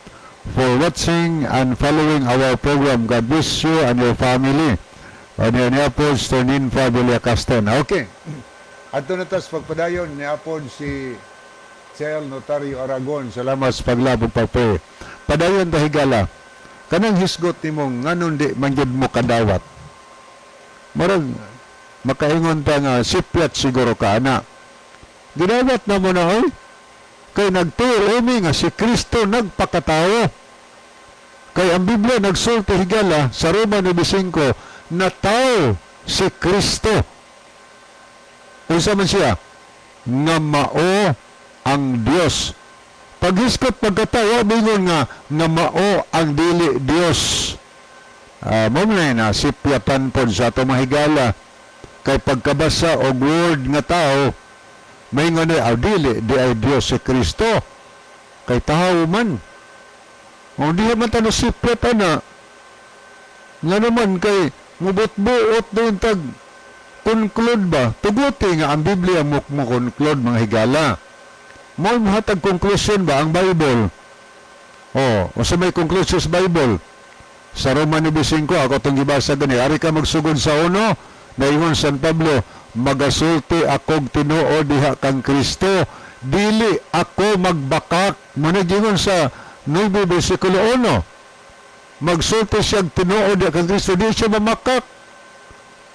for watching and following our program. God bless you and your family. Niya, niya po, Sir Ninfa Villacaston. Okay. Adto na tas pagpadayon ni apon si Chel Notario Aragon. Salamat sa paglabog, pag-pray. Padayon ta, higala. Kanang hisgot nimo nganon di man gyud mo kadawat. Murag makaingon ta nga sipyat siguro ka ana. Gidawat na mo na, oy. Kay nagtuo mi nga si Kristo nagpakatao. Kay ang Biblia nagsulti, higala, sa Roma 9:05 na tao si Kristo. Unsa man siya? Nga mao ang Dios. Paghisgot pagkatao, bingon nga nga mao ang dili Dios. Mo na na sipyatan pod sa ato, mahigala. Kay pagkabasa og word nga tao, maingon ni, ah, dili di ay Dios si Kristo. Kay tao man. O di man ta nasipyat ana. Nga naman kay mubot-buot din tag conclude ba? Tuguti nga ang Biblia mo conclude, mga higala. Mo hatag conclusion ba ang Bible? Oh, o sa may conclusion sa Bible? Sa Roma 9:05, ako itong gibasa gani. Ari ka magsugod sa uno, naingon San Pablo, "Magasulti akog tinuod diha kang Kristo, dili ako magbakak." Muna gingon sa 9 versikulo 1. Magsulti siya tinuod diha kang Kristo, di siya mamakak.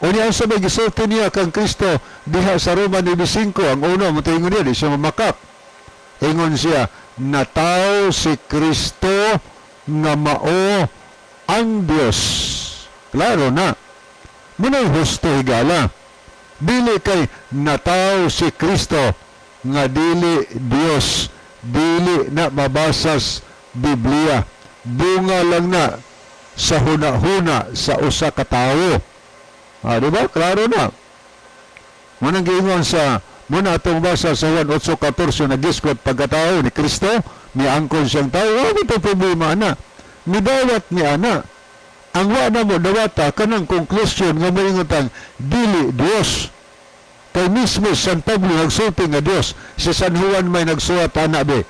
Unya sa may gisulti niya kang Kristo diha sa Roma 9:05, ang uno, mo ingon niya, di siya mamakak. Ingon siya, nataw si Kristo nga mao ang Dios. Klaro na. Muna'y husto, higala. Dili kay nataw si Kristo nga dili Dios. Dili na mabasas Biblia. Bunga lang na sa huna-huna sa usa ka tawo. Ah, di ba? Klaro na. Munang giingon sa muna atong basa sa Juan 8:14, nagisgot pagkatao ni Kristo, miangkon siyang tao, wala ito problema ana. Midawat ni ana. Ang wa na mo dawata kanang conclusion nga moingon tang dili Dios. Kay mismo San Pablo nagsulti nga Dios, si San Juan may nagsuwat ana be.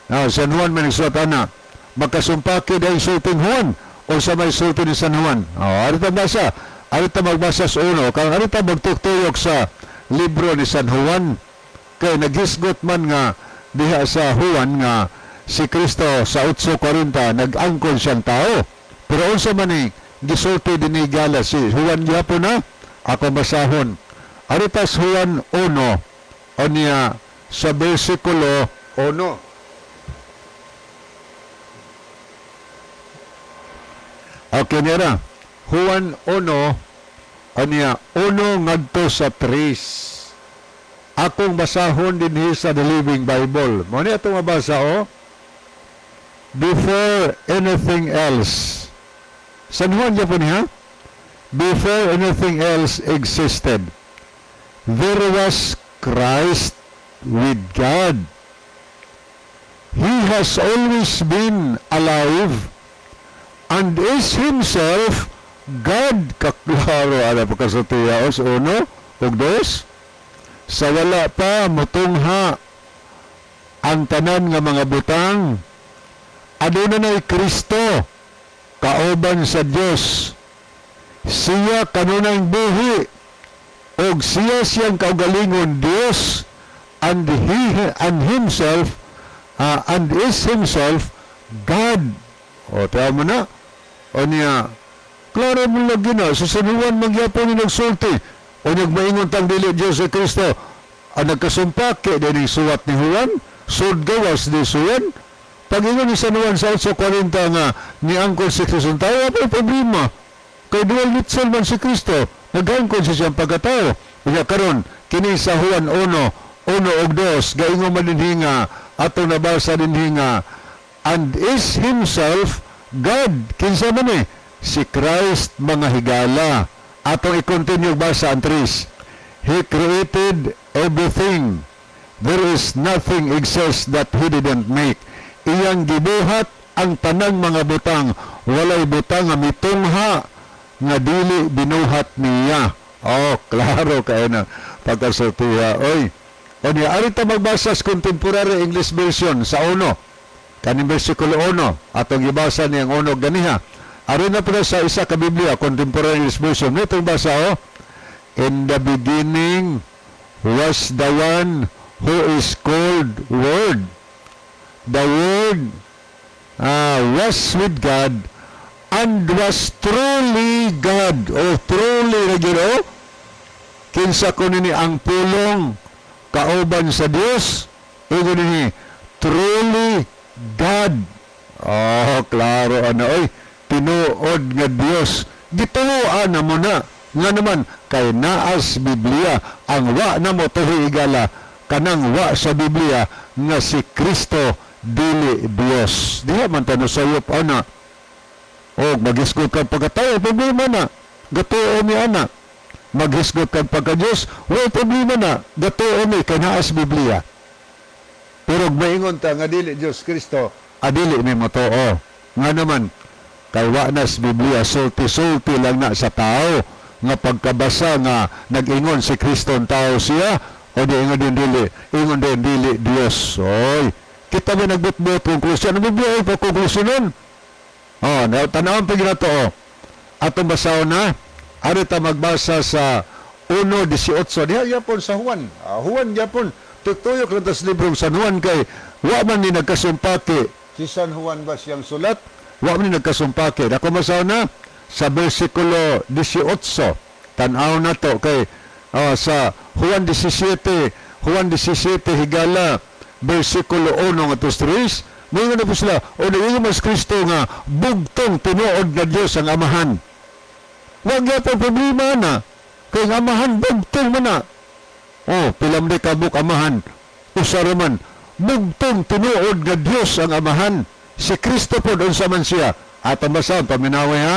Ah, San Juan may nagsuwat ana. Makasumpaki dahil sulting Juan o sa may sulti ni San Juan. Oh, ari ta basa. Ari ta magbasa sa uno. Kang ari ta magtuktuyok sa libro ni San Juan. Kay naghisgot man nga diha sa Juan nga si Kristo sa 8:40 nag-angkon siyang tao. Pero unsa man ni gisulti dinhi, higala, si Juan gyapon na ako basahon. Aritas Juan 1 unya sa bersikulo 1. Okay nira. Juan 1 unya 1 ngadto sa 3. Akong basahon dinhi sa The Living Bible. Mo ni atong mabasa, oh. Before anything else. San Juan gyapon niya? Before anything else existed, there was Christ with God. He has always been alive and is himself God. Kaklaro, ala pa kasatiya os uno ug dos. Sa wala pa mutungha ang tanan nga mga butang, aduna nay Kristo kauban sa Dios. Siya kanunay buhi og siya siyang kaugalingon Dios and he and himself and is himself God. O tayo mo na. O niya, klaro mo lagi na, sa San Juan magyapon ni nagsulti. O nagmaingon tang dili Diyos si Kristo, ang nagkasumpake din ang suwat ni Juan, sud gawas ni Juan. Pag-ingon ni San Juan sa 8:40 nga niangkon si Kristo ang tao, wala problema. Kay dual nature man si Kristo, nag-angkon siya siyang pagkatao. Unya karon kini sa Juan 1, 1 ug 2, gaingon man dinhi nga ato nabasa dinhi nga and is himself God. Kinsa man eh? Si Christ, mga higala. Atong i-continue basa ang 3. He created everything. There is nothing exists that He didn't make. Iyang gibuhat ang tanang mga butang. Walay butang nga mitungha nga dili binuhat niya. Oh, klaro kayo na pagkasultiha. Oy, o niya, ari ta magbasa sa Contemporary English Version sa uno. Kaning versikulo 1, atong gibasa niyang uno ganiha. Ari na pala sa isa ka Biblia, Contemporary English Version. Nitong basa, oh. In the beginning Was the one who is called Word. The Word was with God and was truly God. Oh, truly na gyud, oh. Kinsa ko nini ang Pulong kauban sa Dios? Ingon nini, truly God. Oh, klaro ana oy. Tinuod nga Dios. Gituoan na mo na. Nga naman kay naas Biblia. Ang wa na mo tuhi, higala, kanang wa sa Biblia nga si Kristo dili Dios. Diha man ta sayop ana. O maghisgot kag pagkatao, problema na. Gatuo mi ana. Maghisgot kag pagka-Diyos, wala problema na. Gatuo mi kay naas Biblia. Pero maingon ta nga dili Diyos Kristo, adili mi motoo. Nga naman, kay wa nas Biblia, sulti-sulti lang na sa tao nga pagkabasa nga nag-ingon si Kristo ang tao siya o di ingon din dili, ingon din dili Dios. Oy, kita ba nagbutbut konklusyon? Ano Biblia ay konklusyon nun? Oh, na tanawon pa gina to, oh. Atong basahon na. Ari ta magbasa sa 1:18. Diha yapon sa Juan. Ah, Juan yapon. Tutuyok lang tas librong San Juan kay wa man ni nagkasumpaki. Si San Juan ba siyang sulat? Wa man ni nagkasumpaki. Ako basahon na sa versikulo 18. Tan-aw na to kay sa Juan 17, Juan 17, higala, versikulo 1 ngadto 3. Moingon na po sila, o naingon mas Kristo nga bugtong tinuod nga Dios ang Amahan. Wag gyapon problema na. Kay ang Amahan bugtong man na. Oh, pila man kabuk Amahan? Usa ra man. Bugtong tinuod nga Dios ang Amahan. Si Kristo po, unsa man siya? Atong basahon, paminaway ha.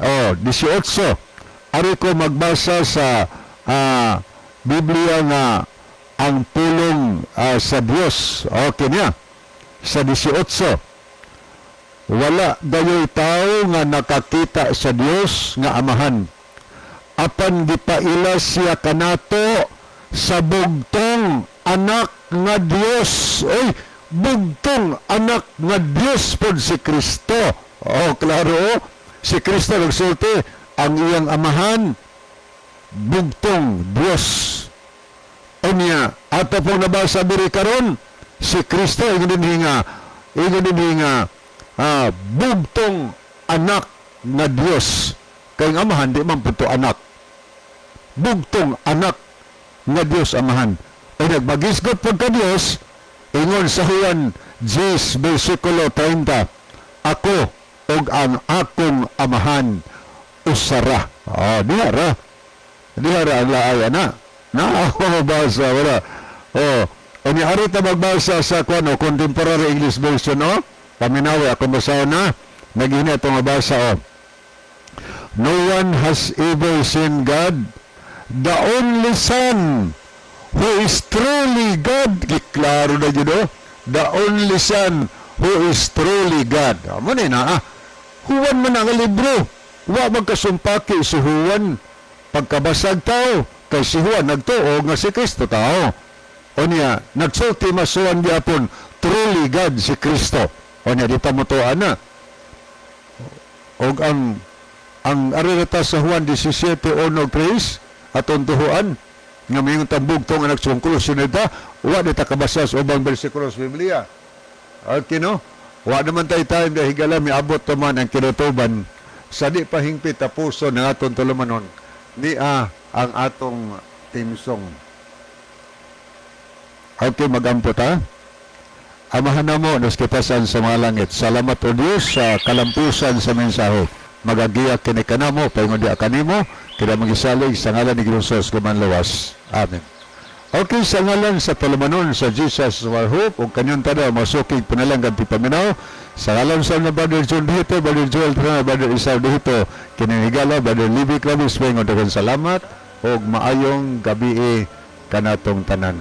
Oh, 18. Ari ko magbasa sa Biblia nga ang Pulong sa Dios. Okay niya. Sa 18. Wala gayoy tao nga nakakita sa Dios nga Amahan. Apan gipaila siya kanato sa bugtong anak nga Dios. Oy, bugtong anak nga Dios pod si Kristo. Oh, klaro oh. Si Kristo nagsulti ang iyang Amahan bugtong Dios. Unya, ato pong nabasa diri karon, si Kristo ingon din nga bugtong anak nga Dios. Kay ang Amahan di man pud to anak. Bugtong anak nga Dios Amahan. O nagmagisgot pag ka Dios, ingon sa Juan 10 versikulo 30, "Ako ug ang akong Amahan usara." Oh, diha ra. Diha ra ang laay ana. Na ako mabasa wala. Oh, unya ari ta magbasa sa kuno Contemporary English Version, no? Paminawi ako basahon na. Nagini atong mabasa oh. No one has ever seen God, the only Son who is truly God. Giklaro na yun, oh. The only Son who is truly God. Amo ni na, ah. Juan man ang libro. Wa magkasumpaki si Juan pagkabasag tao. Kay si Juan nagtuo nga si Kristo tao. O niya, nagsulti mas Juan gyapon, truly God si Kristo. O niya, di ta mo na. Og ang arirata sa Juan 17:1-3 atong tuhuan nga mayong tambugtong anak sa konklusyon nita, wa di ta kabasa sa ubang bersikulo sa Biblia. Okay, no? Wa naman tayo time dahil, higala, miabot man ang kinutuban sa di pa hingpit tapuson ng atong tulumanon ni ang atong theme song. Okay, magampo ta. Amahan namo naskitasan sa mga langit. Salamat o Diyos sa kalampusan sa mensahe. Magagiya kini kanamo paingon diha kanimo, kila magisalig sa ngalan ni Ginoong gumanlawas. Amen. Okay, sa ngalan sa tulumanon sa Jesus Our Hope ug kanyang tada masukig pinalanggan ti paminaw, sa ngalan sa mga Brother John Dihito, Brother Joel Trana, Brother Isao Dihito, kinihigala Brother Libby Clavis, paingon daghang salamat ug maayong gabi kanatong tanan.